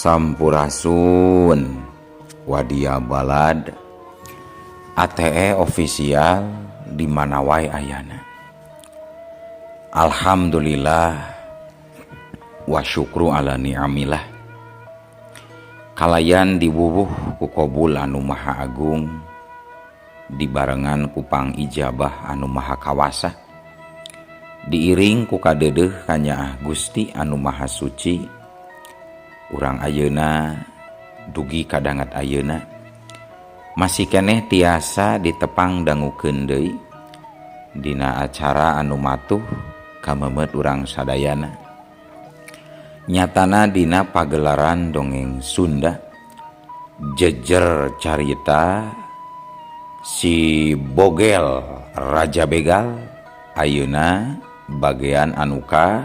Sampurasun Wadia Balad ATE official di mana wae ayana. Alhamdulillah wa syukru ala ni'amillah. Kalayan diwuwuh ku kobul anu maha agung, dibarengan ku pangijabah anu maha kawasa, diiring ku kadeudeuh kanyaah Gusti anu maha suci. Urang ayeuna dugi kadangat ayeuna masih keneh tiasa ditepang dangukeun deui dina acara anu matuh kamemet urang sadayana. Nyatana dina pagelaran dongeng Sunda jejer carita si Bogel Raja Begal ayeuna bagian anu ka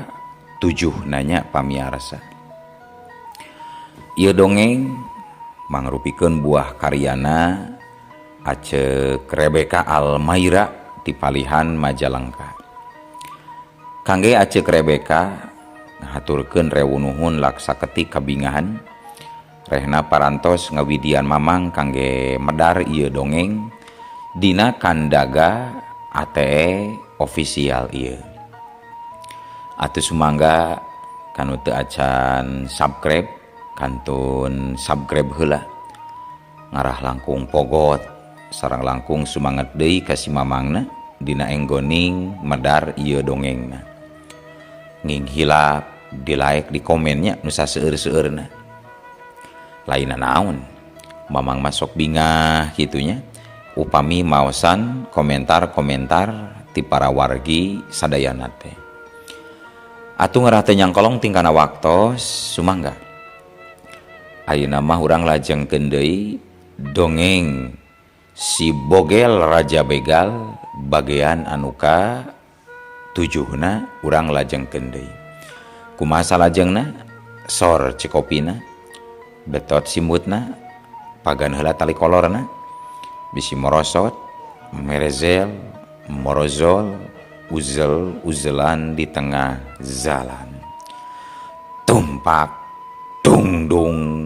7 nanya pamiarsa. Ieu dongeng mangrupikeun buah karyana Acek Rebecca Almaira ti palihan Majalengka. Kangge Acek Rebecca ngahaturkeun rewu nuhun laksa ketik kabingahan rehna parantos ngawidian mamang kangge medar ieu dongeng dina kandaga ATE official ieu. Atuh sumangga kanu teu acan subscribe kantun subscribe heula ngarah langkung pogot sareng langkung sumanget deui ka si mamangna dina enggoning medar ieu dongengna. Nging hilap di like di komennya nu saseueur-seueurna. Lainna naon mamang masuk bingah kitunya upami maosan komentar-komentar ti para wargi sadayana teh. Atuh ngarah teu nyangkolong tingkana waktos sumangga. Ayeuna mah urang lajengkeun deui dongeng si Bogel Raja Begal bagian anu ka 7na urang lajengkeun deui. Kumaha salajengna? Sor cikopina, betot simbutna, pagan heula tali kolorna, bisi morosot, merezel, morozol, uzel uzelan di tengah jalan. Tumpak tungdung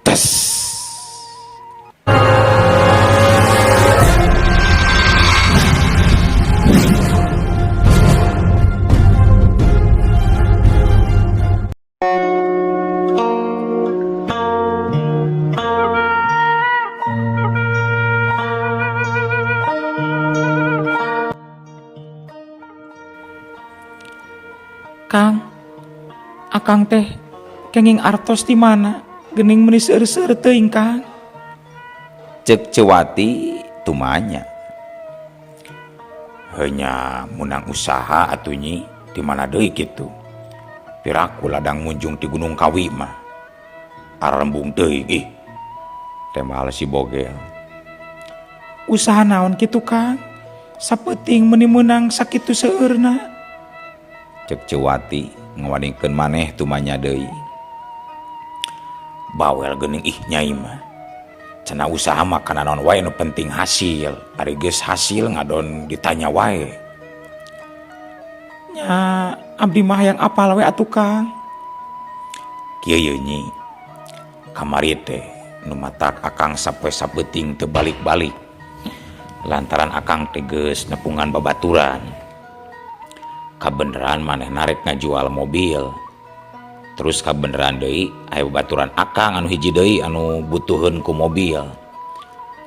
tes. Kang, akang teh kenging artos di mana? Gening meuni seueur-seueur teuing, Kang. Cek Cewati tumanya. Heunya munang usaha atuh nyi, di mana deui kitu? Piraku ladang munjung ti Gunung Kawi mah. Arembung teuing ih. Temal si Bogel. Usaha naon kitu, Kang? Sapeuting meuni meunang sakitu seueurna. Cek Cewati ngawaningkeun maneh tumanya deui. Bawel geuning ih nyai mah. Cenah usaha mah kana naon wae nu penting hasil. Ari geus hasil ngadon ditanya wae. Nya abdi mah hayang apal we atuh, Kang. Kieu ye nyi. Kamari teh nu matak akang sapoe sapeuting teu balik-balik. Lantaran akang teh geus nepungan babaturan. Kabeneran manehna rek ngajual mobil. Terus kabeneran deui aya babaturan akang anu hiji deui anu butuheun ku mobil.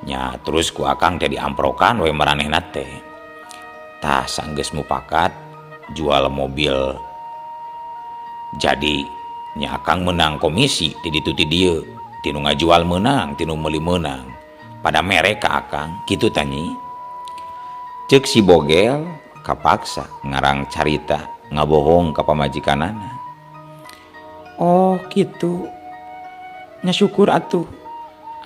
Nya terus ku akang teh diamprokan we maranehna teh. Tah sanggeus mupakat jual mobil. Jadi nya akang meunang komisi ti ditu ti dieu. Ti nu ngajual meunang, ti nu meuli meunang. Pada mere ka akang kitu tah nyi. Ceuk si Bogel kapaksa ngarang carita ngabohong ka pamajikanana. Oh kitu. Nya syukur atuh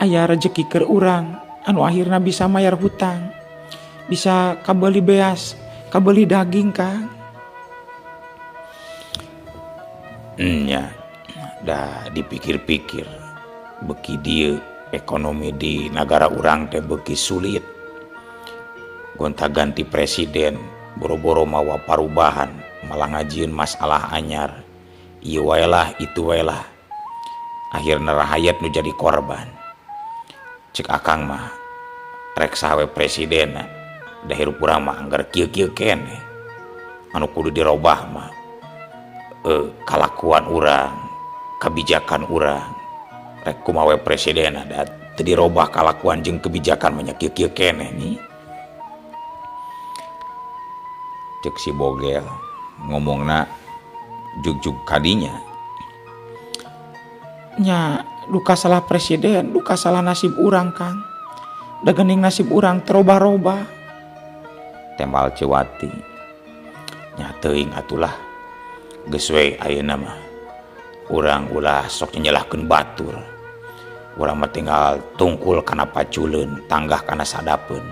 aya rejeki keur urang anu akhirna bisa mayar hutang. Bisa kabeuli beas, kabeuli daging, Kang. Nya, dah dipikir-pikir beki dieu ekonomi di nagara urang teh beki sulit. Gonta-ganti presiden, boro-boro mawa parubahan, malah ngajieun masalah anyar. Ieu wae lah, itu wae lah. Akhirna rahayat nu jadi korban. Cek akang mah rek saha we presidenna da hirup urang mah anggar kieu-kieu keneh. Anu kudu dirobah mah kalakuan urang, kebijakan urang. Rek kumaha we presidenna da teu dirobah kalakuan jeung kebijakan mah nya kieu-kieu keneh nih. Cek si Bogel ngomongna jugjug kadinya. Nya duka salah presiden, duka salah nasib urang Kang. Da geuning nasib urang terobah-robah. Tembal Cewati. Nya teuing atulah. Geus we ayeuna mah. Urang ulah sok nyalahkeun batur. Urang mah tinggal tungkul kana paculeun, tanggah kana sadapeun.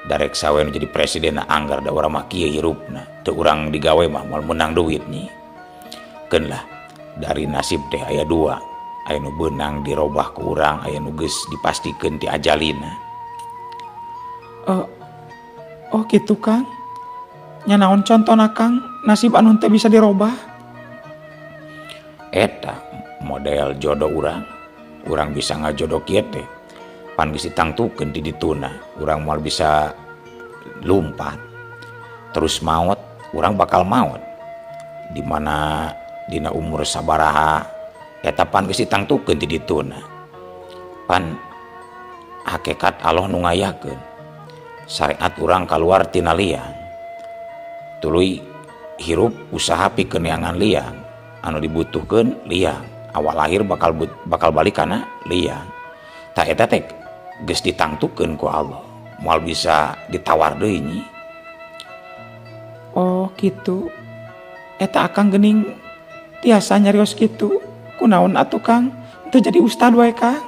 Darek sawe nu jadi presiden anggar da urang mah kieu hirupna. Teu urang digawe mah moal meunang duit nih. Keun lah dari nasib teh aya dua. Aya nu beunang dirobah ku urang, aya nu geus dipastikeun ti ajalina. Oh kitu Kang. Nya naon contona Kang, nasib anu teu bisa dirobah? Eta model jodoh urang. Urang bisa ngajodoh kieu teh. Pan geus ditangtukeun di dituna, urang moal bisa lumpat. Terus maot, urang bakal maot. Di mana dina umur sabaraha eta pan geus ditangtukeun ti dituna. Pan hakikat Allah nu ngayakeun. Syariat urang kaluar tina liang. Tuluy hirup usaha pikeun neangan liang. Anu dibutuhkeun liang. Awal lahir bakal balik kana liang. Tah eta teh geus ditangtukeun ku Allah. Moal bisa ditawar deui nyi. Oh kitu. Eta akang geuning tiasa nyarios kitu. Kunaon atuh Kang? Teu jadi ustad wae Kang.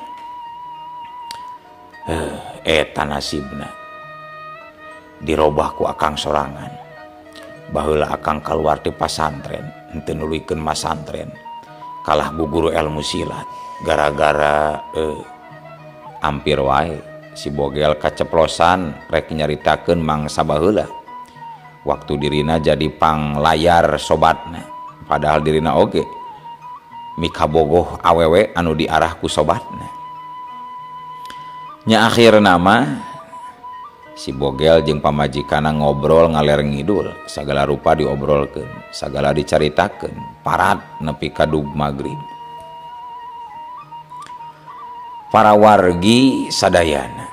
Eta nasibna. Dirobah ku akang sorangan. Baheula akang kaluar ti pasantren, henteu nuluykeun masantren. Kalah guguru ilmu silat gara-gara ampir wae si Bogel kaceplosan rek nyaritakeun mangsa baheula. Waktu dirina jadi panglayar sobatna, padahal dirina oge mikabogoh awewe anu diarah ku sobatna. Nya akhirna mah si Bogel jeung pamajikanna ngobrol ngaler ngidul, sagala rupa diobrolkeun, sagala dicaritakeun, parat nepi ka dug magrib. Para wargi sadayana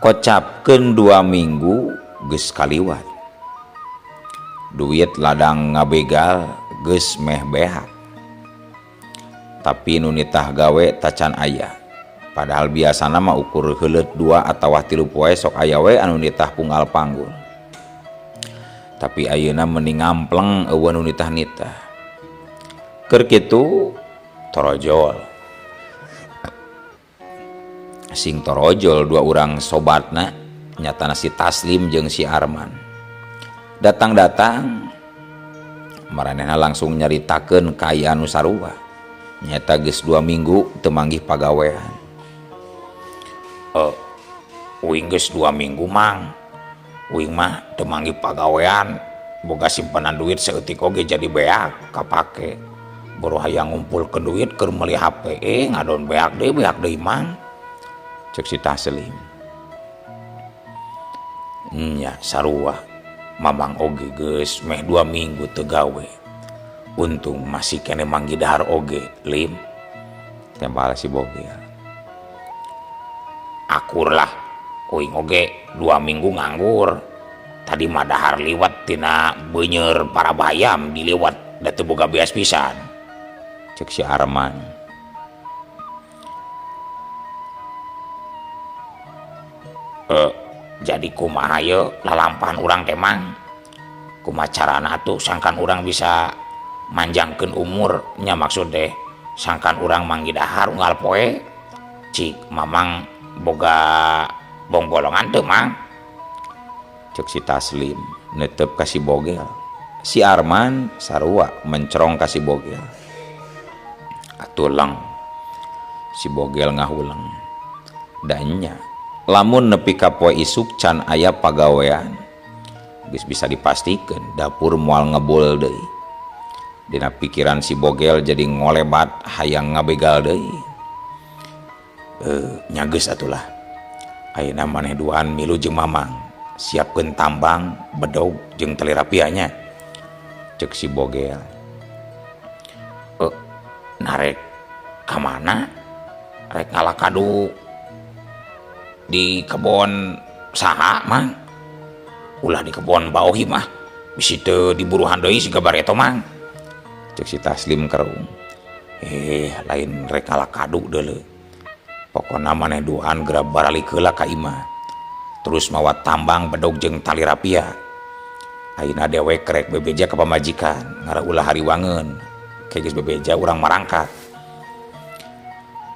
kocapkeun 2 minggu geus kaliwat. Duit ladang ngabegal geus meh behak. Tapi nu nitah gawe tacan aya. Padahal biasana mah ukur heuleut 2 atawa 3 poe sok aya we anu nitah punggal panggul. Tapi ayeuna mending ngampleng eueuh nu nitah-nitah. Keur kitu torojol. Sing torojol 2 urang sobatna nyatana si Taslim jeung si Arman. Datang-datang maranehna langsung nyaritakeun kaayaan nu sarua. Nyata geus 2 minggu teu manggih pagawean. Uing geus 2 minggu mang. Uing mah teu manggih pagawean, boga simpenan duit saeutik oge jadi beak kapake. Boro hayang ngumpulkeun duit keur meuli HP, ngadon beak deui mang. Cek si Taslim. Nya sarua mamang oge geus meh 2 minggu teu gawe. Untung masih kene manggih dahar oge, Lim. Tembal si Bogel. Akur lah, uing oge 2 minggu nganggur. Tadi mah dahar liwat tina beunyer para bayam diliwat da teu boga beas pisan. Cek si Arman. Jadi kumaha ye lalampahan urang teh mang? Kumaha carana atuh sangkan urang bisa manjangkeun umur nya maksud teh sangkan urang manggih dahar unggal poe cik mamang boga bongbolongan teu mang? Cek si Taslim netep ka si Bogel. Si Arman sarua mencerong ka si Bogel. Atuh leng si Bogel ngahuleng. Danya lamun nepi ka poe isuk can aya pagawean geus bisa dipastikeun dapur moal ngebul deui. Dina pikiran si Bogel jadi ngolebat hayang ngabegal deui. Nya geus atulah. Ayeuna maneh duaan milu jeung Mamang. Siapkeun tambang, bedog jeung tali rapianya. Cek si Bogel. Narek ka mana? Rek ngala kadu di kebon saha, Mang? Ulah di kebon Baohi mah. Bisi teu diburuhan deui siga bareto, Mang. Cek si Taslim kerung. Lain rek ngala kadu deuleu. Pokona maneh duaan geura baralik heula ka imah. Terus mawa tambang, bedog jeung tali rapia. Ayeuna dewek rek bebeja ka pamajikan, ngarah ulah hariwangeun. Ke geus bebeja urang marangkat.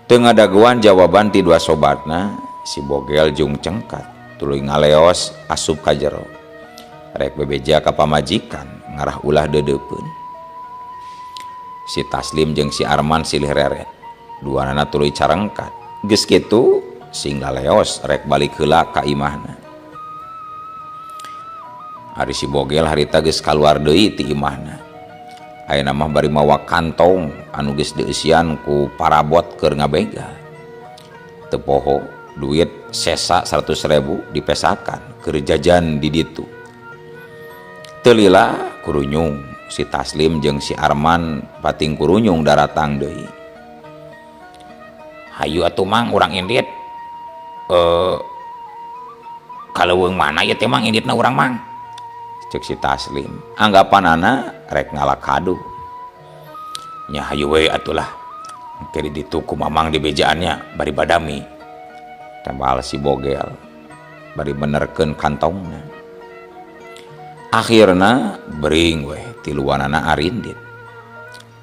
Teu ngadagoan jawaban ti dua sobatna, si Bogel jung cengkat, tuluy ngaleos asup ka jero. Rek bebeja ka pamajikan, ngarah ulah deudeupeun. Si Taslim jeung si Arman silih reret. Duanana tuluy carengkat. Geus kitu sing ngaleos rek balik heula ka imahna. Ari si Bogel harita geus kaluar deui ti imahna. Ayeuna mah bari mawa kantong anu geus dieusian ku parabot keur ngabegal. Teu poho duit sesa 100.000 dipesakan keur jajan di ditu. Teu lila kurunyung si Taslim jeung si Arman pating kurunyung daratang deui. Hayu atuh Mang urang indit. Kaleuweung mana ieu teh Mang inditna urang Mang? Cek si Taslim. Anggapanana rek ngala kadu. Nya hayu we atulah. Engke di ditu ku Mamang di bejaannya bari badami. Tembal si Bogel bari benerkeun kantongna. Akhirna bering weh tiluanana arindit.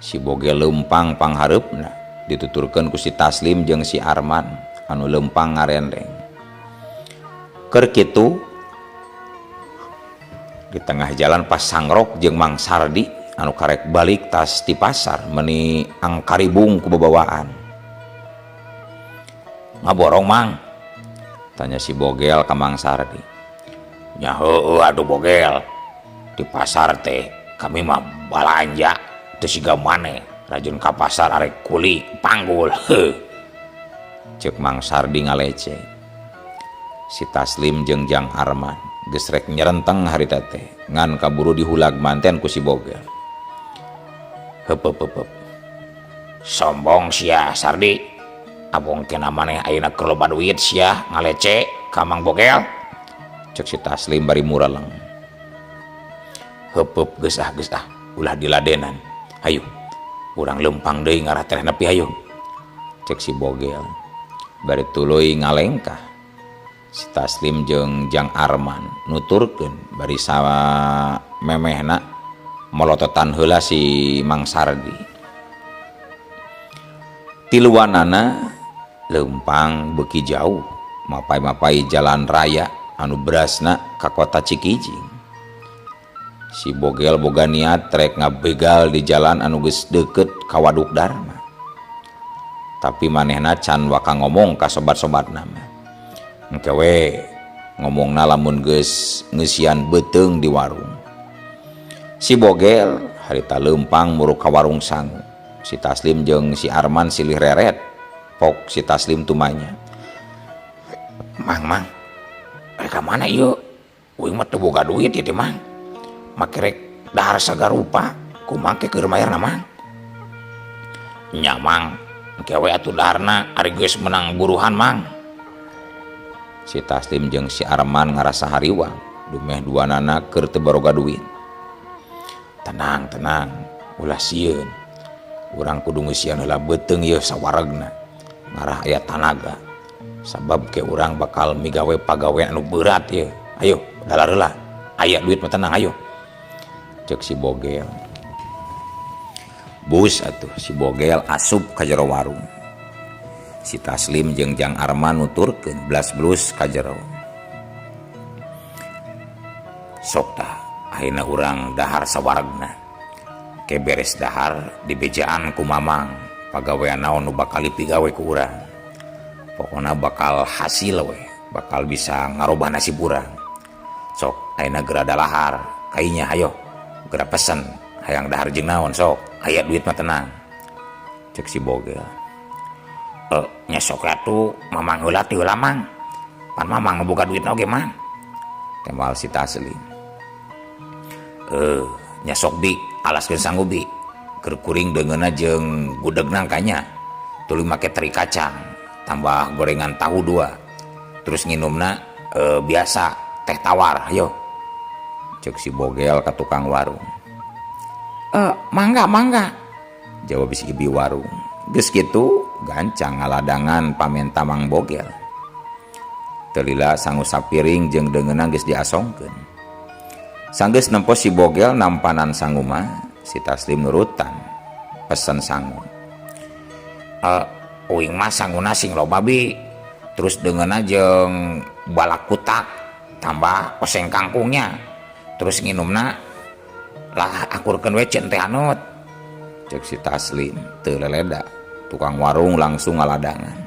Si Bogel leumpang panghareupna dituturkeun ku si Taslim jeung si Arman anu leumpang ngarendeng. Keur kitu di tengah jalan pas sangrok jeung Mang Sardi anu karek balik tas di pasar meni angkaribung ku bebawaan. Ngaborong Mang? Tanya si Bogel ka Mang Sardi. Nya heueuh atuh Bogel. Di pasar teh kami mah balanja teu siga maneh rajin ka pasar arek kuli panggul. Heuh. Ceuk Mang Sardi ngalece. Si Taslim jeung Jang Arman geus rek nyerenteng harita teh ngan kaburu dihulag manten ku si Bogel. Heup heup heup. Sombong sia Sardi. Abong teh maneh ayeuna keur loba duit sia ngalece ka Mang Bogel. Ceuk si Taslim bari mureleng. Heup heup geus ah geus ah ulah diladenan. Hayu urang leumpang deui ngarah teh nepi hayu. Ceuk si Bogel bari tuluy ngalengkah. Si Taslim jeung Jang Arman nuturkeun bari samemehna molototan heula si Mang Sardi. Tiluanana leumpang beuki jauh mapai-mapai jalan raya anu berasna ka kota Cikijing. Si Bogel boga niat rek ngabegal di jalan anu geus deukeut ka Waduk Darma. Tapi manehna can waka ngomong ka sobat-sobatna mah. Engke we ngomongna lamun geus ngeusian beuteung di warung. Si Bogel harita leumpang muruk ka warung sangu. Si Taslim jeung si Arman silih reret. Pok si Taslim tumanya. Mang, Mang, rek ka mana ieu? Uing mah teu boga duit ieu teh, Mang. Make rek dahar sagarupa, kumaha ke keur mayarna, Mang? Nya, Mang, engke we atuh daharna ari geus menang buruhan, Mang. Si Taslim jeung si Arman ngarasa hariwang, dumeh duanana keur teu baroga duit. Tenang, tenang, ulah sieun. Urang kudu ngeusian heula beuteung ieu sawaregna. Ngarah aya tanaga. Sabab ke urang bakal migawe pagawean anu berat ieu. Ayo, dalar heula. Aya duit mah tenang, ayo. Ceuk si Bogel. Bus atuh si Bogel asup ka jero warung. Si Taslim jeung Jang Arman nuturkeun blas-blus ka jero. Sok tah ayeuna urang dahar sawaregna. Ke beres dahar dibejaan ku Mamang pagawean naon nu bakal dipigawe ku urang. Pokona bakal hasil we, bakal bisa ngarobah nasib urang. Sok ayeuna geura dalahar, kainya hayo geura pesen Hayang dahar jeung naon sok, aya duit mah tenang. Cek si Bogel. Nya sok atuh Mamang heula ti heula Mang. Pan Mamang boga duit oge Mang. Tembal si Taslim. Nya sok bi, alaskeun sangu bi. Keur kuring deungeunna jeung gudeg nangkanya. Tuluy make teri kacang, tambah gorengan tahu 2. Terus nginumna biasa teh tawar, ayo. Cek si Bogel ka tukang warung. Mangga mangga. Jawab si ibi warung. Geus kitu gancang ngaladangan pamenta Mang Bogel. Teu lila sangu sapiring jeung deungeunna geus diasongkeun. Sanggeus nempo si Bogel nampanan sangu mah, si Taslim nurutan pesen sangu. Uing mah sanguna sing loba bi. Terus deungeunna jeung balak kutak tambah oseng kangkungnya. Terus nginumna lah akurkeun we ceun teh anut. Cek si Taslim teu leleda. Tukang warung langsung ngaladangan.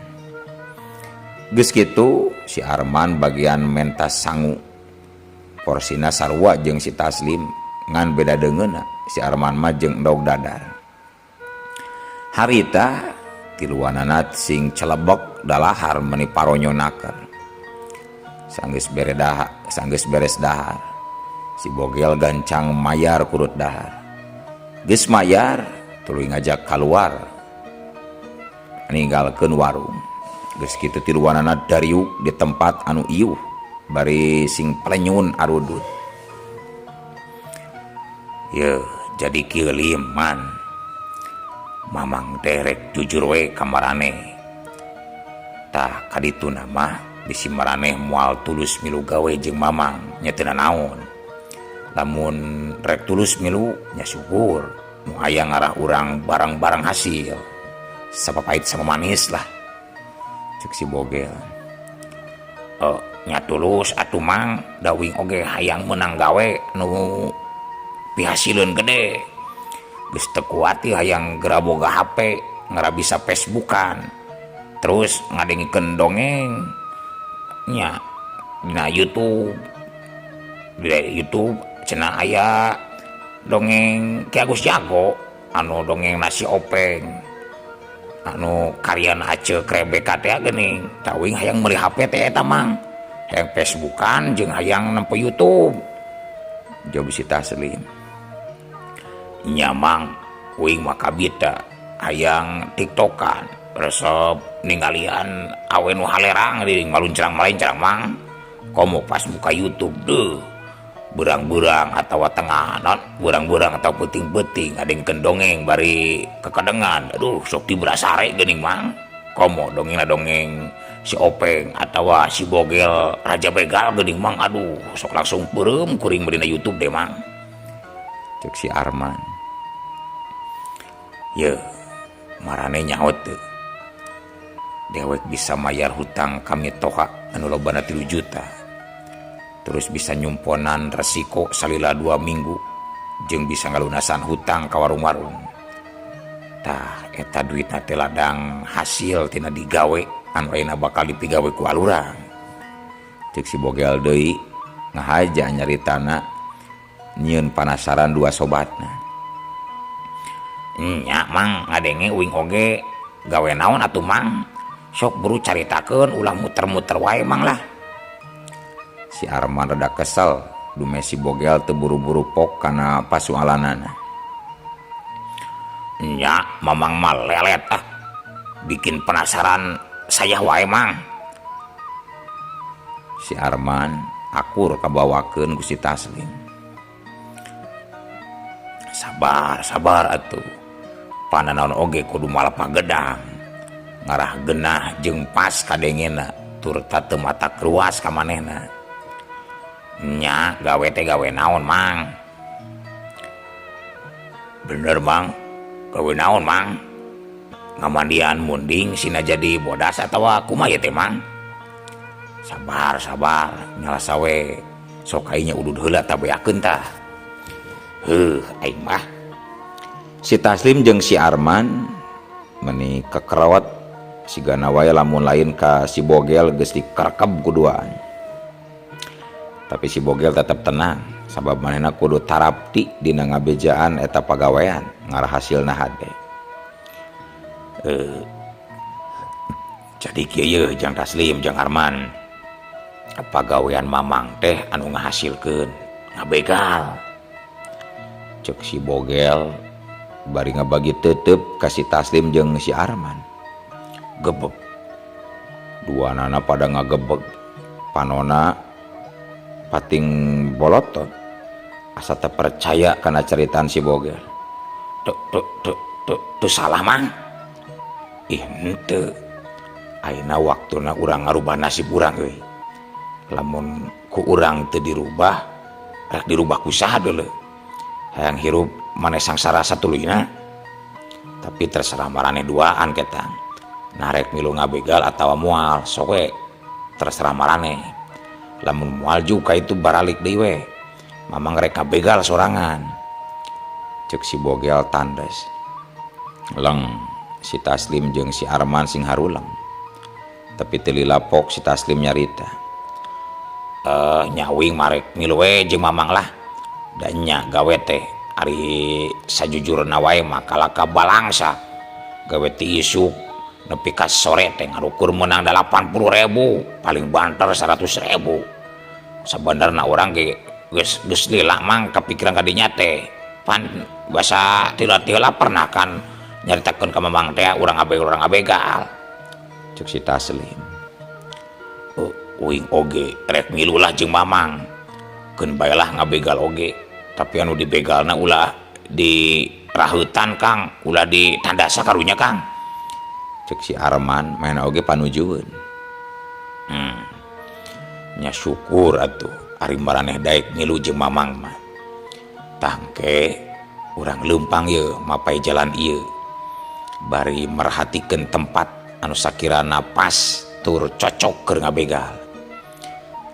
Geus kitu si Arman bagian menta sangu. Porsina sarua jeung si Taslim ngan beda deungeunna. Si Arman mah jeung endog dadar. Harita tiluanana sing celebek dalahar meuni paronyo naker. Sanggeus bere dahar, sanggeus beres dahar. Si Bogel gancang mayar kurut dahar. Geus mayar tuluy ngajak kaluar ninggalkeun warung. Geus kitu tiluanana dariuk di tempat anu iuh bari sing pelenyun arudut. Yeuh, jadi kieu lim man. Mamang teh rek jujur we ka maraneh. Tah kadituna mah bisi maraneh moal tulus milu gawe jeung Mamang nya teu nanaon. Lamun rek tulus milu nya syukur nu aya ngarah urang barang-barang hasil. Sapapait sama manis lah. Cek si Bogel. Nya tulus atuh Mang, da uing oge hayang meunang gawe nu pihasileun gede. Geus teu kuat ieu hayang geura boga HP, ngara bisa Facebookan. Terus ngadengikeun dongeng nya dina YouTube. Di YouTube cenah aya dongeng Ki Agus Jago, anu dongeng nasi openg. Anu karyana Aceh Krebeka teh geuning. Tah uing hayang meuli HP teh eta Mang. Hayang Facebookan jeung hayang nempo YouTube. Jawab si Taslim. Nya Mang, uing mah kabita hayang TikTokan, resep ninggalian awe nu halerang di maluncrang-malencrang Mang. Komo pas buka YouTube deuh. Berang-berang atawa tengah non, berang-berang atau peuting-peuting ngadengkeun dongeng bari kekedengan. Aduh, sok diberasare geuning Mang. Komo dongengna dongeng si Openg atawa si Bogel Raja Begal geuning Mang. Aduh, sok langsung peureum kuring dina YouTube deh Mang. Cek si Arman. Yeuh, marane nyaho teu. Dewek bisa mayar hutang kami toha anu lobana 3 juta. Terus bisa nyumponan resiko salila 2 minggu jeung bisa ngalunasan hutang ka warung-warung. Tah eta duitna teh ladang hasil tina digawe anu ayeuna bakal dipigawe ku alurang. Cek si Bogel deui ngahaja nyaritana nyieun panasaran dua sobatna. Nya Mang ngadenge uing oge gawe naon atuh Mang. Sok buru caritakeun ulah muter-muter wae Mang lah. Si Arman rada kesel dume si Bogel teu buru-buru pok kana pasualanana. Nya Mamang mah lelet ah. Bikin penasaran saya wae Mang. Si Arman akur kabawakeun ku si Taslim. Sabar, sabar atuh. Pananaon oge kudu malapah gedang. Ngarah genah jeung pas kadengena turta teu mata keruas ka manehna. Nya gawe teh gawe naon Mang? Bener Mang, gawe naon Mang? Ngamandian munding sina jadi bodas atawa kumaha ieu teh Mang? Sabar, sabar, nyalasa we. Sok aing nya udud heula tabeakeun tah. Heuh, aing mah. Si Taslim jeung si Arman meuni kekerawat sigana wae lamun lain ka si Bogel geus dikerkeb kuduaan. Tapi si Bogel tetep tenang Sabab manehna kudu tarapti dina ngabejaan eta pagawean ngarah hasilna hade. Jadi kieu yeuh Jang Taslim Jang Arman, pagawean Mamang teh anu ngahasilkeun ngabegal. Cek si Bogel bari ngabagi tetep ka si Taslim jeung si Arman. Gebeg. Dua nana pada ngagebeg. Panona pating bolotot. Asa teu percaya kana ceritaan si Bogel. Tuh tuh tuh tuh tuh salah Mang. Ih henteu. Ayeuna waktuna urang ngarubah nasib urang euy. Lamun ku urang teu dirubah, rek dirubah ku saha deuleu. Hayang hirup maneh sangsara satuluyna. Tapi terserah maraneh duaan ketang. Nah rek milu ngabegal atawa moal, sok we terserah maraneh. Lamun moal juga itu baralik deui we. Mamang rek ngabegal sorangan. Cek si Bogel tandes. Leng si Taslim jeung si Arman sing haruleng. Tapi teu lilapok si Taslim nyarita. Nyawing marek milu we jeung Mamang lah. Da nya gawe teh ari sajujurna wae mah kalaka balangsa. Gawe ti isuk nepi ka sore teh ngarukur meunang 80.000, paling banter 100.000. Sabenerna urang ge geus geus lila Mang kapikiran ka dinya teh. Pan basa tila-tila pernah kan nyaritakeun ka Mamang teh urang abegal urang abegal. Cek si Taslim. Uing oge rek milu lah jeung Mamang. Keun bae lah ngabegal oge. Tapi anu dibegalna ulah di rahutan Kang, ulah di tandasa karunya Kang. Cek si Arman main oge panujueun. Nya syukur atuh ari maraneh daek milu jeung Mamang mah. Tangke urang leumpang yeuh mapai jalan ieu. Bari merhatikeun tempat anu sakirana pas tur cocok keur ngabegal.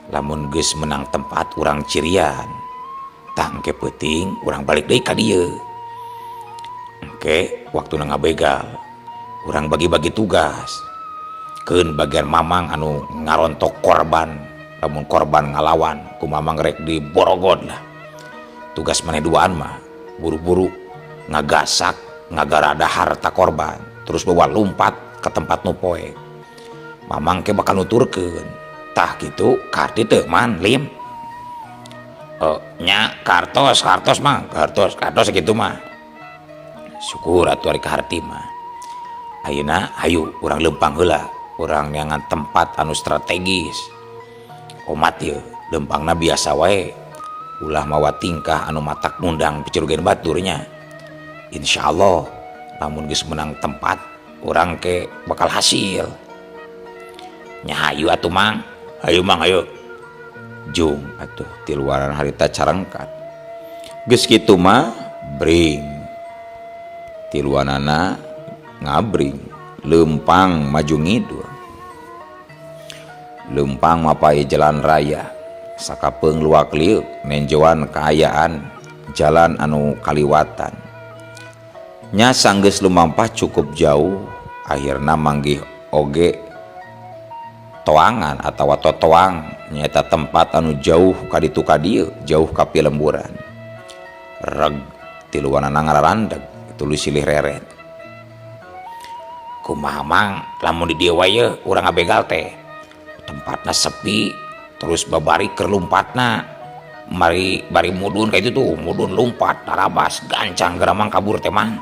Lamun geus menang tempat urang cirian. Tangke peuting urang balik deui ka dieu. Engke waktuna ngabegal urang bagi-bagi tugas. Keun bagian Mamang anu ngarontok korban, lamun korban ngalawan ku Mamang rek diborogod lah. Tugas maneh duaan mah buru-buru ngagasak ngagarada harta korban, terus bawa lumpat ke tempat nu poek. Mamang ke bakal nuturkeun. Tah kitu karti teu Man Lim. Nya kartos kartos Mang, kartos kartos kitu mah. Syukur atuh ari kaharti mah. Ayeuna hayu urang leumpang heula, urang neangan tempat anu strategis. Omat yeuh leumpangna biasa wae. Ulah mawa tingkah anu matak ngundang picurugeun baturnya. Insyaallah lamun geus menang tempat urang ke bakal hasil. Nya hayu atuh Mang. Hayu Mang hayu. Jung atuh tiluaran harita carengkat. Geus kitu mah bring. Tiluanana ngabring, leumpang maju ngidul. Leumpang mapai jalan raya. Sakapeung luak liuk nenjoan kaayaan jalan anu kaliwatan. Nya sanggeus lumampah cukup jauh akhirna manggih oge toangan atawa totoang nyaeta tempat anu jauh ka ditu ka dieu, jauh ka pilemburan. Reg tiluanana ngararandeg tuluy silih reret. Kumaha Mang lamun di dieu wae yeuh urang ngabegal teh. Tempatna sepi terus babari keur lumpatna. Mari bari mudun ka itu tuh, mudun lumpat tarabas gancang geura Mang kabur teh Mang.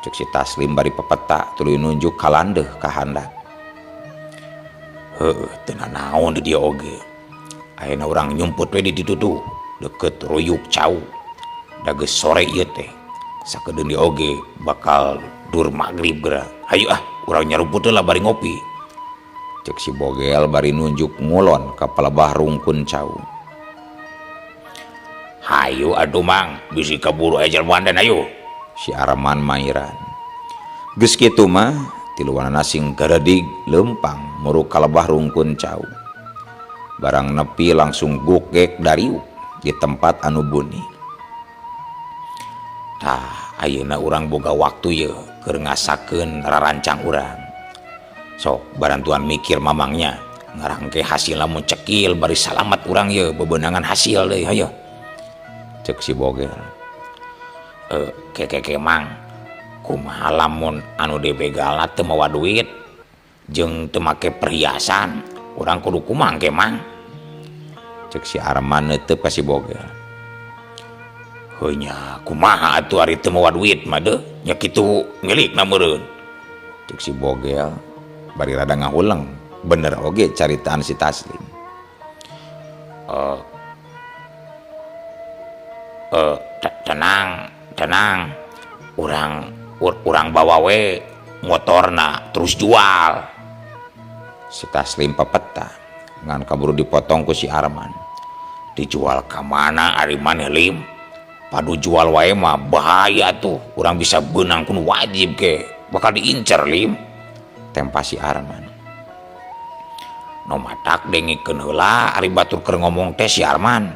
Cek si Taslim bari pepeta tuluy nunjuk ka landeuh ka handap. Heueuh teu nanaon di dieu oge. Ayeuna urang nyumput we di ditu tuh deukeut ruyuk cau. Da geus sore ieu teh. Sakedeung di oge bakal dur magrib geura. Hayu ah urang nyarumput heula bari ngopi. Cek si Bogel bari nunjuk ngulon ka palebah rungkun cau. Hayu atuh Mang, bisi kaburu aya jelema dan hayu. Si Arman mairan. Geus kitu mah tiluanana sing garedig leumpang muruk kalebah rungkun cau. Barang nepi langsung gugek dariuk di tempat anu buni. Tah ayeuna urang boga waktu yeuh keur ngasakeun rarancang urang. Sok barantuan mikir Mamangnya ngarangke hasilna mun cekil bari salamet urang yeuh bebenangan hasil deui hayu. Cek si Bogel. Keke mang kumaha lamun anu dibegalna teu mawa duit jeung teu make perhiasan, urang kudu kumaha ke mang? Cek si Arman neuteub ka si Bogel. Heuh nya kumaha atuh ari teu mawa duit mah deuh, nya kitu milikna meureun. Cek si Bogel bari rada ngahuleng, bener oge caritaan si Taslim. Tenang, tenang. Urang bawa we motorna terus jual. Si Taslim pepeta ngan kaburu dipotong ku si Arman. Dijual ka mana ari maneh Lim? Padu jual wae mah bahaya tuh, urang bisa beunang kun wajib ke, bakal diincer Lim. Tempa si Arman. No matak dengikeun heula ari batur keur ngomong teh si Arman.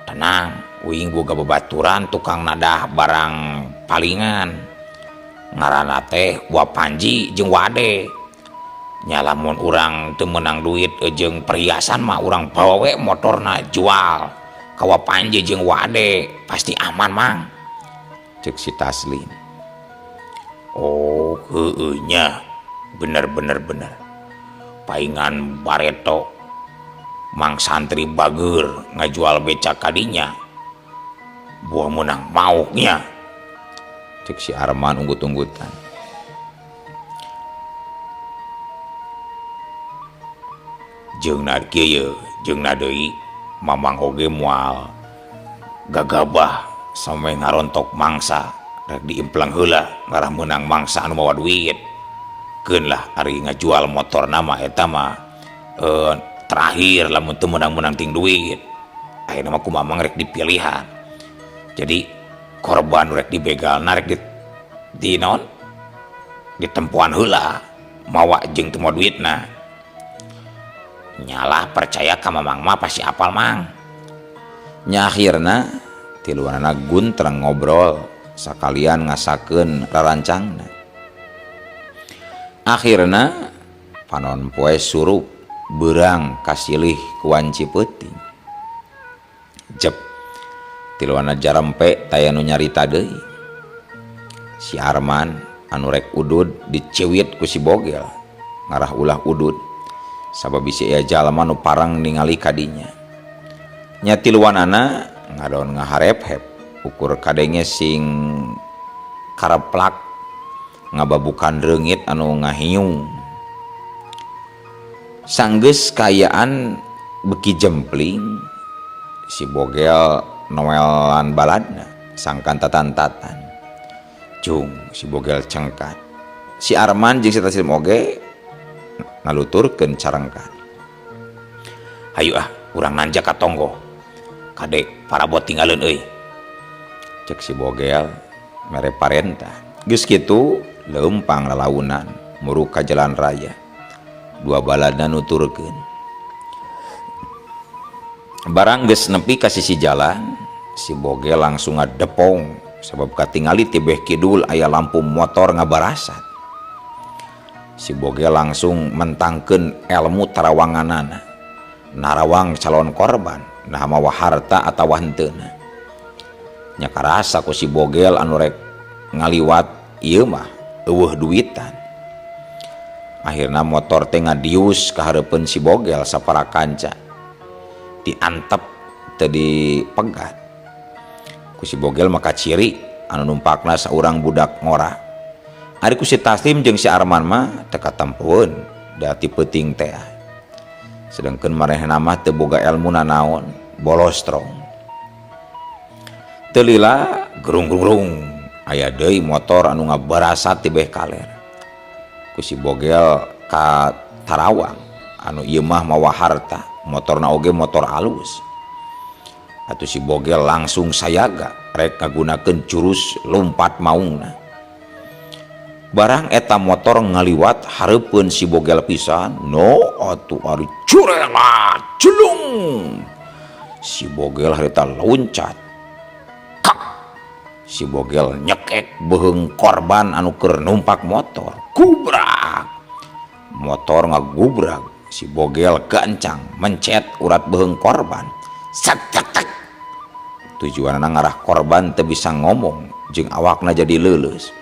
Tenang, uing boga babaturan tukang nadah barang palingan. Ngaranna teh Wa Panji jeung Wade. Nya lamun urang teu meunang duit jeung perhiasan mah urang bawa we motorna jual ka Wa Panji jeung Wade, pasti aman mang. Cek si Taslim. Oh, heueuh nya. Bener bener bener. Paingan bareto mang santri bager ngajual becak kadinya. Buah meunang mauknya. Cek si Arman unggut-unggutan. Jeung na kieu jeung na deui mamang oge moal gagabah sampe ngarontok mangsa rek diimplang heula ngarah meunang mangsa anu mawa duit. Keun lah ari ngajual motor nama eta mah terakhir lamun teu meunang-meunang ting duit. Ayeuna mah ku mamang rek dipilihan. Jadi korban rek dibegalna rek di naon? Ditempuan heula mawa jeung teu mawa duitna. Nyalah percaya ka mamang mah pasti apal mang. Nya akhirna tiluanana guntreng ngobrol sakalian ngasakeun rarancangna. Akhirna panon poe surup beurang kasilih ku wanci peuting. Jep tiluanana jarempe taya nu nyarita deui. Si Arman anu rek udud diciwit ku si Bogel ngarah ulah udud sabab bisi aya jalma nu parang ningali kadinya. Nya tiluanana ngadon ngaharep-hep ukur kadenge sing kareplak ngababukan reungit anu ngahiung. Sanggeus kaayaan beki jempling si Bogel noelan baladna sangkan tatan-tatan. Jung si Bogel cengkat. Si Arman jeung si Taslim oge ngaluturkeun carengkan. Hayu ah urang nanjak ka tonggoh. Kade parabot tinggaleun euy. Cek si Bogel mere parentah. Geus kitu leumpang lalaunan muruk ka jalan raya. Dua baladna nuturkeun. Barang geus nepi ka sisi jalan, si Bogel langsung ngadepong sabab katingali tibeh kidul aya lampu motor ngabarasat. Si Bogel langsung mentangkeun elmu tarawanganana. Narawang calon korban, nah mawa harta atawa henteuna. Nya karasa ku si Bogel anu rek ngaliwat ieu mah eueuh duitan. Akhirna motor teh ngadius ka hareupeun si Bogel sapara kanca. Diantep teu dipegat. Ku si Bogel mah kaciri anu numpakna saurang budak ngora. Ari ku si Taslim jeung si Arman mah teu katempueun da ti peuting teh. Sedengkeun manehna mah teu boga elmu nanaon, bolostrong. Teu lila gerung-gerung aya deui motor anu ngabarasat ti beh kaler. Ku si Bogel ka Tarawang anu ieu mah mawa harta, motorna oge motor alus. Atuh si Bogel langsung sayaga rek ngagunakeun jurus lumpat maungna. Barang eta motor ngaliwat hareupeun si Bogel pisan, no atuh ari curela jelung. Si Bogel harita loncat. Kak. Si Bogel nyekek beuheung korban anu keur numpak motor. Gubrak. Motor ngagubrak, si Bogel gancang mencet urat beuheung korban. Sek tek tek. Tujuanna ngarah korban teu bisa ngomong jeung awakna jadi leuleus.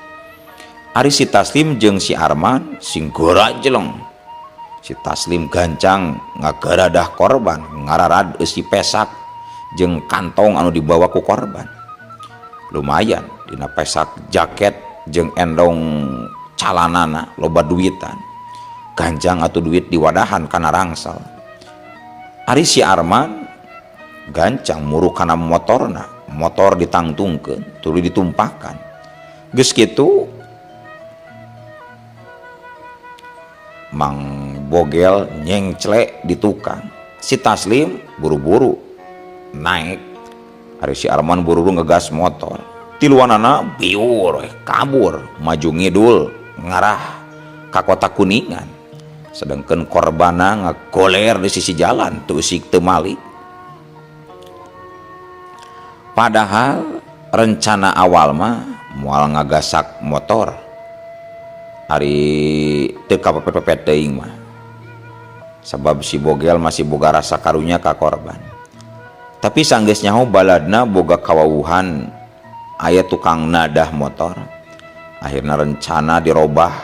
Ari si Taslim jeung si Arman sing gora jeleng. Si Taslim gancang ngagaradah korban, ngararad eusi pesak jeung kantong anu dibawa ku korban. Lumayan dina pesak jaket jeung endong calanana loba duitan. Gancang atuh duit diwadahan kana rangsel. Ari si Arman gancang muruk kana motorna, motor ditangtungkeun tuluy ditumpahkan. Geus kitu Mang Bogel nyengcle di tukang. Si Taslim buru-buru naik. Ari si Arman buru-buru ngegas motor. Tiluanana biur kabur maju ngidul ngarah ka kota Kuningan. Sedangkan korbana ngagoler di sisi jalan teu usik teu malik. Padahal rencana awal mah moal ngagasak motor. Ari teu kapepet-pepet teuing mah. Sabab si Bogel masih boga rasa karunya ka korban. Tapi sanggeus nyaho baladna boga kawawuhan aya tukang nadah motor. Akhirna rencana dirobah,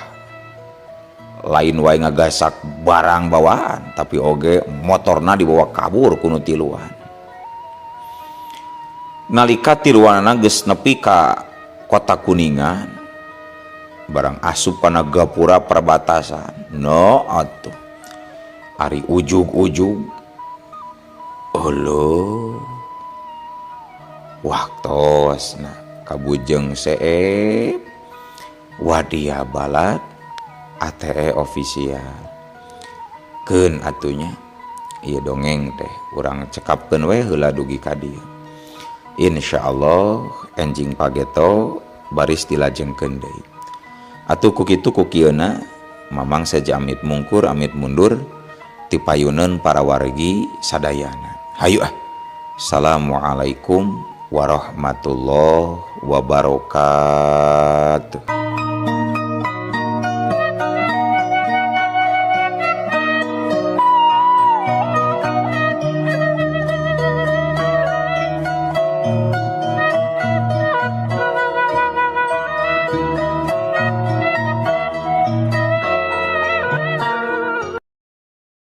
lain wae ngagasak barang bawaan, tapi oge motorna dibawa kabur ku nu tiluan. Nalika tiluanana geus nepi ka kota Kuningan, barang asup kana gapura perbatasan. No atuh. Ari ujug-ujug euleuh. Waktosna kabujeng seep wadia balad ATE official. Keun atunya ieu dongeng teh urang cekapkeun we heula dugi ka dieu. Insyaallah enjing pageto baris dilajengkeun deui. Atuh ku kitu ku kieuna Mamang seja amit mungkur amit mundur ti payuneun para wargi sadayana. Hayu ah. Assalamualaikum warahmatullahi wabarakatuh.